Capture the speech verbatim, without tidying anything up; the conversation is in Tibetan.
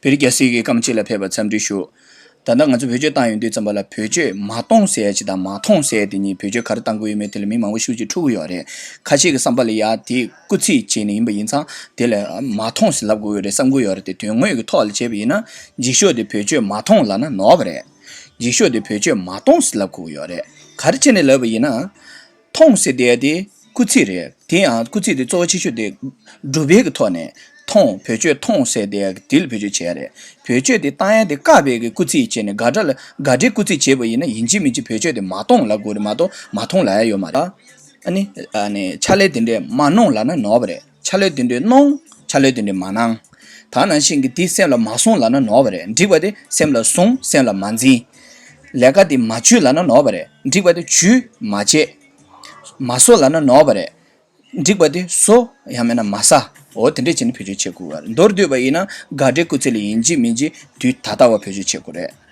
བོད་རིགས་རྒྱལ་སྲིད་ཀྱི་སྐར་མ་གཅིག་ལ་ཕེབས་པར་འཚམས་འདྲི་ཞུ། ད་ལྟ་ང་ཚོ་བེད་སྤྱོད་བཏང་ཡོང་དུས་ཙམ་པ་ལ་བེད་སྤྱོད་མ་གཏོང་ཟེར་ཡ་ཅིག་དང་མ་མཐོང་ཟེར་ཡ་དེ་གཉིས་བེད་སྤྱོད་ག་རེ་གཏང་གི་ཡོད་མེད་དེ་ལ་མི་མང་པོ་ཤུགས་ཀྱིས་འཁྲུག་གི་ཡོད་རེད། ཁ་ཤས་ཀྱི་བསམ་པ་ལ་ཡ་དེ་སྐུལ་ཚིག་བྱས་ནས་ཡིན་པ་ཡིན་ཙང་དེ་ལ་མ་མཐོང་ཟེར་ལབ་དགོས་ཀྱི་རེད་བསམ་གྱི་ཡོད་རེད། དེ་དོན་དངོས་ཀྱི་ཐོག་ལ་བྱས་པ་ཡིན་ན་འགྱིག་ཤོག་དེ་བེད་སྤྱོད་མ་གཏོང་ལབ་ན་ནོར་བ་རེད། འགྱིག་ཤོག་དེ་བེད་སྤྱོད་མ་གཏོང་ཟེར་ལབ་དགོས་ཀྱི་ཡོད་རེད། ག་རེ་བྱས་ནས་ལབ་པ་ཡིན་ན། མཐོང་ཟེར་བསྡད་ཡ་དེ་སྐུལ་ཚིག་རེད། དེ་ཡང་སྐུལ་ཚིག་དེ་གཙོ་བོ་ཆེ་ཤོས་དེ་སྒྲུབ་པའི་གི་ཐོག་ནས་མཐོང་བེད་སྤྱོད་མཐོང་ཟེར་བསྡད་ཡ་དེ་ལ་བེད་སྤྱོད་བྱེད་ཡ་རེད། བེད་སྤྱོད་དེ་བཏང་ཡ་དེ་བཀག་པའི་གི་སྐུལ་ཚིག་བྱས་ནས་དགག་སྒྲ་ལ་དགག་སྒྲའི་སྐུལ་ཚིག་བྱས་པ་ཡིན་ན་ཡིན་གཅིག་མིན་གཅིག་བེད་སྤྱོད་དེ་མ་གཏོང་ལབ་དགོས་རེད་མ་གཏོགས་མ་མཐོང་ལབ་ཡ་ཡོད་མ་རེད། ཨ་ནི་ཨ་ནི་ཕྱག་ལས་དེ་འདྲས་མ་གནང་ལབ་ན་ནོར་བ་རེད། ཕྱག་ལས་དེ་འདྲས་གནང་། ཕྱག་ལས་དེ་འདྲས་མ་གནང་། ད་ནང་བཞིན་གྱི་དེ་སེམས་ལ་མ་ཟུངས་ལབ་ན་ནོར་བ་རེད། འགྲིག་པ་དེ་སེམས་ལ་ཟུངས་སེམས་ལ་མ་འཛིན། ལས་ཀ་དེ་མ་བྱོས་ལབ་ན་ནོར་བ་རེད། འགྲིག་པ་དེ་བྱོས་མ་བྱས། མ་བཟོ་ལབ་ན་ནོར་བ་རེད། འགྲིག་པ་དེ་བཟོ་ཡང་མིན་ན་མ་ཟ། འོ་དེ་འདྲས་བྱས་ནས་བེད་སྤྱོད་བྱེད་དགོས་པ་རེད། མདོར་བསྡུས་པ་ཡིན་ན་དགག་སྒྲའི་སྐུལ་ཚིག་ལ་ཡིན་གཅིག་མིན་གཅིག་དུས་ད་ལྟ་བ་བེད་སྤྱོད་བྱེད་དགོས་རེད།